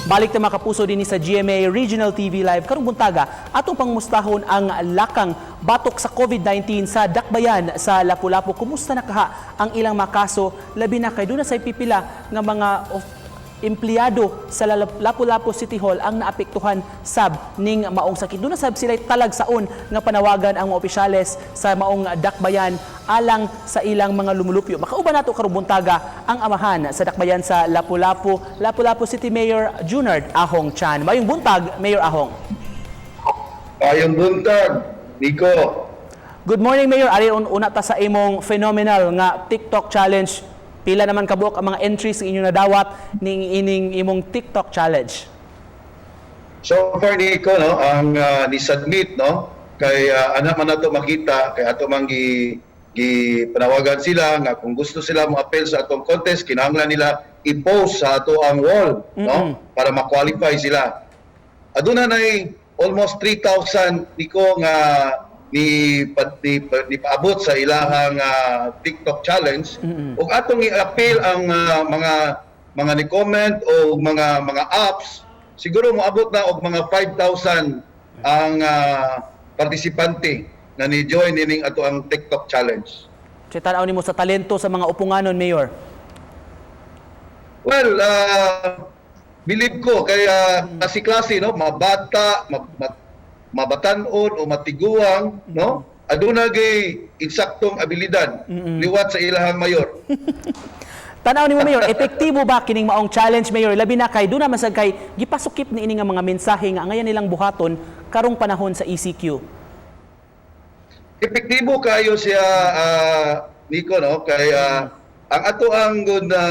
Balik ta, mga kapuso, dinhi sa GMA Regional TV Live. Karong buntaga, atong pangmustahon ang lakang batok sa COVID-19 sa Dakbayan sa Lapu-Lapu. Kumusta na kaha ang ilang mga kaso, labi na kay duna say pipila nga mga empleyado sa Lapu-Lapu City Hall ang naapektuhan sab ning maong sakit. Duna sab sila talagsaon nga panawagan ang mga opisyales sa maong dakbayan alang sa ilang mga lumulupyo. Makauban nato karong buntaga ang amahan sa dakbayan sa Lapu-Lapu, Lapu-Lapu City Mayor Junard Ahong Chan. Maayong buntag, Mayor Ahong. Maayong buntag, Nico. Good morning, Mayor. Ari una ta sa imong phenomenal nga TikTok challenge. Pila naman kabuok ang mga entries nga inyong nadawat ning ining imong TikTok challenge? So far, Nico, no, ang ni-submit, no, kay ana man nato makita kay ato man gi gi panawagan sila nga kung gusto sila mo-appeal sa atong contest, kinahanglan nila i-post sa ato ang wall, no, para ma-qualify sila. Aduna nay almost 3,000, Nico, nga ni paabot sa ilahang TikTok challenge ug atong i-appeal ang mga ni comment o mga apps, siguro moabot na og mga 5,000 ang partisipante na ni join ining ato ang TikTok challenge. Sa tan-aw nimo sa talento sa mga upunganon, Mayor? Well, believe ko kaya kasi klase, no, mabata, mabatan-on o matiguang, no? Aduna gay insaktong abilidad liwat sa ilahang mayor. Tanaw nimo, Mayor, epektibo ba kining maong challenge, Mayor? Labi na kay duna man sad kay gipasukip ni ini nga mga mensahe nga angayan nilang buhaton karong panahon sa ECQ. Epektibo kayo siya, Nico, no, kay ang ato ang good na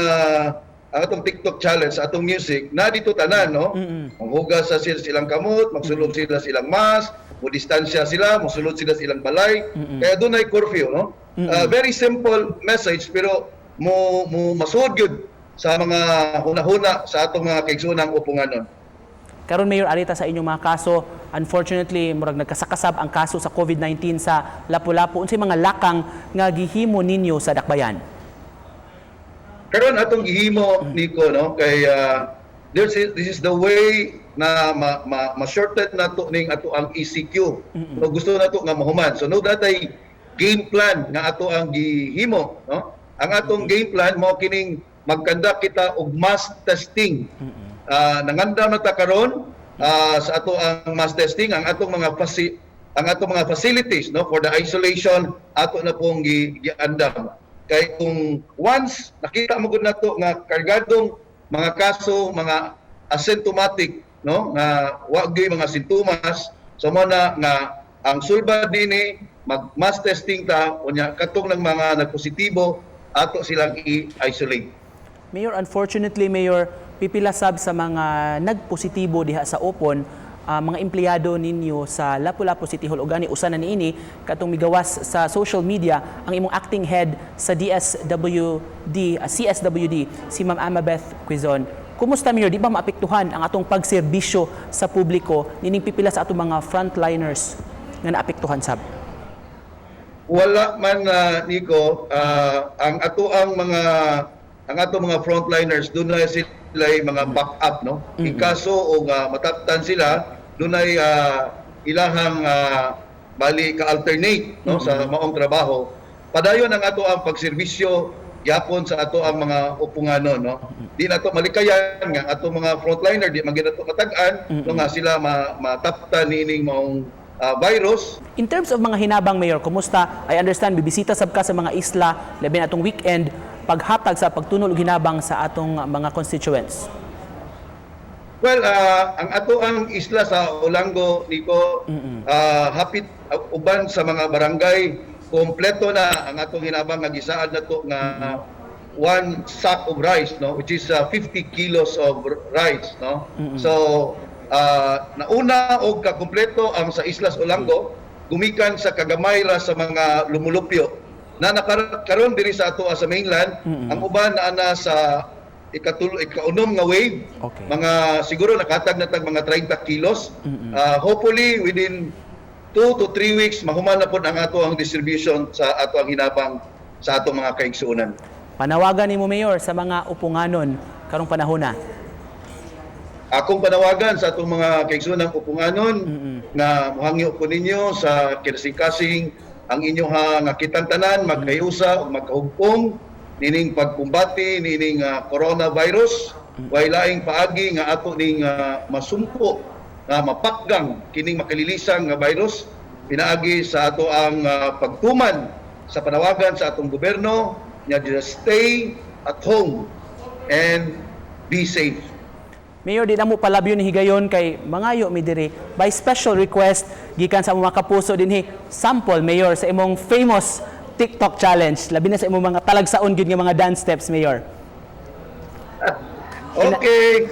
ang atong TikTok challenge sa atong music na dito tanan, no, manghugas sa sila silang kamot, magsulod sila silang mask, mo distansya sila, mosulod sila silang balay, kaya dunay curfew, no. Very simple message pero mo mo masuod gyud sa mga hunahuna sa atong mga kaigsoonang upunganon. Karon, Mayor, ari ta sa inyong mga kaso. Unfortunately, murag nagkasakasab ang kaso sa COVID-19 sa Lapu-Lapu. Unsay mga lakang nga gihimo ninyo sa dakbayan? Karon atong gihimo, Nico, no, kay this is the way na ma, ma, ma-shorten nato ning ato ang ECQ. No, gusto nato nga mahuman. So naa tay game plan nga ato ang gihimo, no? Ang atong game plan mao kining mag-conduct kita og mass testing. Nangandam na ta karon sa ato ang mass testing, ang atong mga facilities, no, for the isolation ato na pong giandam. Kay kung once nakita mo gud nato nga kargadong mga kaso, mga asymptomatic, no, nga wa gyud mga sintomas, so mo na nga ang sulbad nini, mag mass testing ta, unya katong ng mga nagpositibo, ato silang i-isolate. Mayor, unfortunately, Mayor, pipila sab sa mga nagpositibo diha sa Opon, mga empleyado ninyo sa Lapu-Lapu City Hall o gani usa na niini katong migawas sa social media ang imong acting head sa DSWD, CSWD, si Ma'am Amabeth Quizon. Kumusta, Mayor, di ba maapektuhan ang atong pagserbisyo sa publiko nining pipila sa atong mga frontliners nga naapektuhan sab? Wala man, Nico, ang ato mga frontliners, dunay sila mga backup, no, in kaso o nga mataptan sila, dunay ilahang bali ka-alternate, no, sa maong trabaho. Padayon ang ato ang pagserbisyo gyapon sa ato ang mga upunganon, no. Di nato malikayan nga ato mga frontliner di man gyud nato matag-an, no, nga sila mataptan niining maong virus. In terms of mga hinabang, Mayor, kumusta? I understand, bibisita sab ka sa mga isla, labi na atong weekend, paghatag sa pagtunol og hinabang sa atong mga constituents. Well, ang ato ang isla sa Olango, Nico, hapit uban sa mga barangay, kompleto na ang atong hinabang nga gisaad nato nga one sack of rice, no, which is 50 kilos of rice, no. So, nauna og kakumpleto ang sa Islas Olango, gumikan sa kagamay ra sa mga lumulupyo. Na nakaroon diri sa ato sa mainland, ang uban naa na sa ikatulo, ikaunom nga wave. Mga siguro nakatag na tag mga 30 kilos. Hopefully within 2 to 3 weeks mahuman na pod ang ato ang distribution sa ato ang hinabang sa atong mga kaigsuonan. Panawagan nimo, Mayor, sa mga upunganon karong panahon na. Akong panawagan sa atong mga kaigsoonang upunganon nga muhangyo ko ninyo sa kinasing-kasing ang inyong nga kitang tanan magkayusa ug magkahugpong nining pagkumbati nining coronavirus. Way laing paagi nga ato ning masumpo nga mapakgang kining makalilisang nga virus pinaagi sa ato ang pagtuman sa panawagan sa atong gobyerno nga just stay at home and be safe. Mayor, di na mo palabyo ni higayon kay mangayo mi diri by special request gikan sa among mga kapuso dinhi, sample, Mayor, sa imong famous TikTok challenge, labi na sa imong mga talagsaon gyud nga mga dance steps, Mayor. Okay.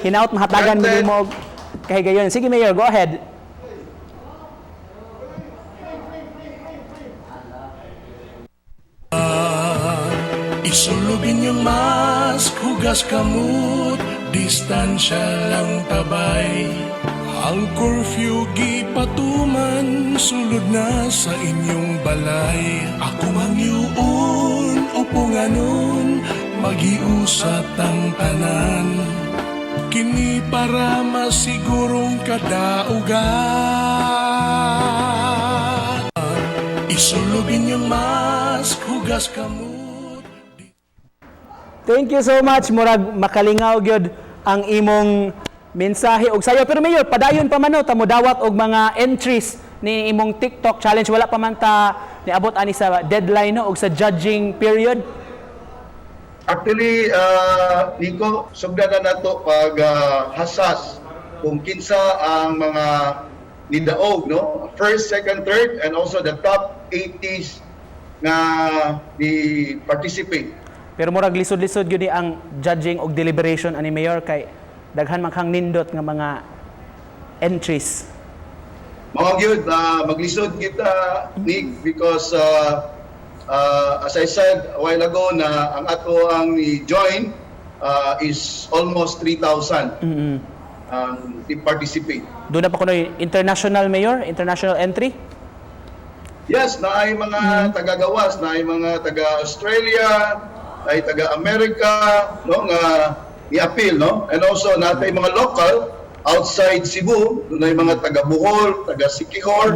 Hinaut mahatagan mi Granted. nimo og kahigayon. Sige, Mayor, go ahead. Isulob inyong mask, hugas kamot, distansya lang tabay. Ang curfew gipatuman, sulod na sa inyong balay. Ako ang yuon, upunganon, magiusat ang tanan. Kini para masigurong kadaugan. Isulob inyong mask, hugas kamot. Thank you so much. Murag makalingaw gyud ang imong mensahe og sayo. Pero Mayor, padayon pa man no ta modawat og mga entries ni imong TikTok challenge. Wala pa man ta niabot ani sa deadline no og sa judging period. Actually, Nico, sugdan na nato pag hasas kung kinsa ang mga nidaog, no? First, second, third, and also the top 80s nga ni participate. Pero murag lisod-lisod gyud ni ang judging og deliberation ani, Mayor, kay daghan man kang nindot nga mga entries. Mga gyud, maglisod kita, Nick, because as I said a while ago na ang ato ang ni-join is almost 3,000 ang participate. Doon na pa kunoy international, Mayor, international entry. Yes, naay mga taga-gawas, naay mga taga-Australia, naay taga-America, no, nga ni-appeal, no? And also natay mga local outside Cebu, dunay mga taga Bohol, taga Siquijor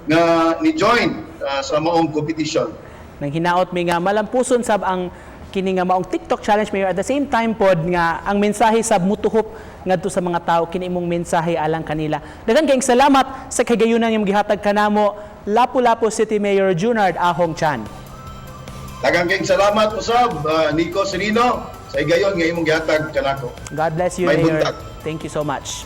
nga ni-join sa maong competition. Nang hinaot mi nga malampuson sab ang kini nga maong TikTok challenge, Mayor, at the same time pod nga ang mensahe sab mutuhop ngadto sa mga tawo kini imong mensahe alang kanila. Daghan kayong salamat sa kagayunan imong gihatag kanamo, Lapu-Lapu City Mayor Junard Ahong Chan. Daghang kayong salamat usab, Nico Serino, sa higayon nga imong gihatag kanako. God bless you, May Mayor. buntag. Thank you so much.